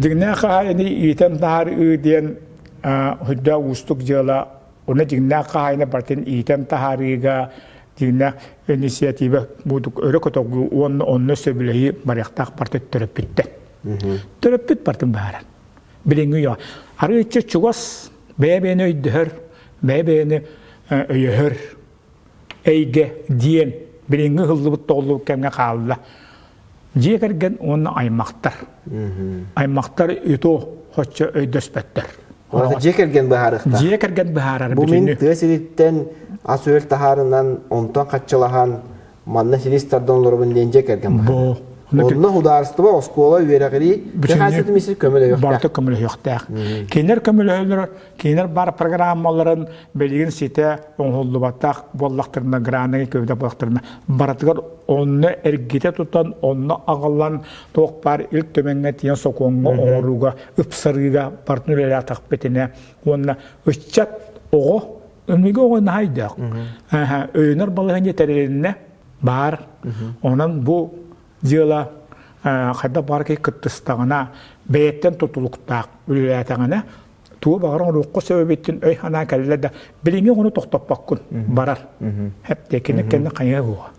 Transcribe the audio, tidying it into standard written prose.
Дьиҥнээх хаһаайыны иитэн таһаарыы диэн үрдээх уустук дьыала. Онно дьиҥнээх хаһаайыны барытын иитэн таһаарыыга дьиҥнээх инициатива буудук өрө көтөҕүү уонна онно сөбүлэһии барыахтаах барыта төрөппүттэн. Төрөппүт барытын быһаарар. Билиҥҥи үйэҕэ арыычча чугас бэйэ-бэйэни өйдөһөр, бэйэ-бэйэни өйөһөр эйгэ диэн билиҥҥи ыһыллыбыт тоҕуллубут кэмҥэ хаалла. Дьиэ кэргэн уонна аймахтар. Аймахтар ито хоччо өйдөспөттөр. Дьиэ кэргэн быһаарыахтаах. Дьиэ кэргэн быһаарар Бу мин тыа сириттэн ас-үөл таһаарынан, онтон хаччылаһан, манна силис тардан олоробун диэн дьиэ кэргэн быһаарар. Онно судаарыстыба, оскуола, үөрэҕирии хаһаайыстыбатын миссис көмөлөһүөхтээх. Барыта көмөлөһүөхтээх. Кинилэр көмөлөһөллөр, кинилэр бар программаларын билигин ситэ оҥоһуллубатах буоллахтарына, граныгы көбүтэ буоллахтарына, барытыгар онно эргитэ тутан, онно аҕалан, туох баар Ил Түмэҥҥэ тиийэн сокуоҥҥа оҥорууга, ыпсарыыга барытын үлэлээтэхпитинэ уонна ыччат оҕо Өмүгү оҕо наһаа өйдөөх. Өйөнөр балаһыанньа тэрилиннэ баар. Онон бу дьыала хайдах баар киһи кыттыстаҕына, бэйэттэн тутулуктаах үлэлээтэҕинэ, тугу баҕарар оҥоруохха сөп эбиттин өй санаа кэллэ да, билиҥҥи оҕону тохтоппоккун барар. Хэп кини кэннэ хайыа буола.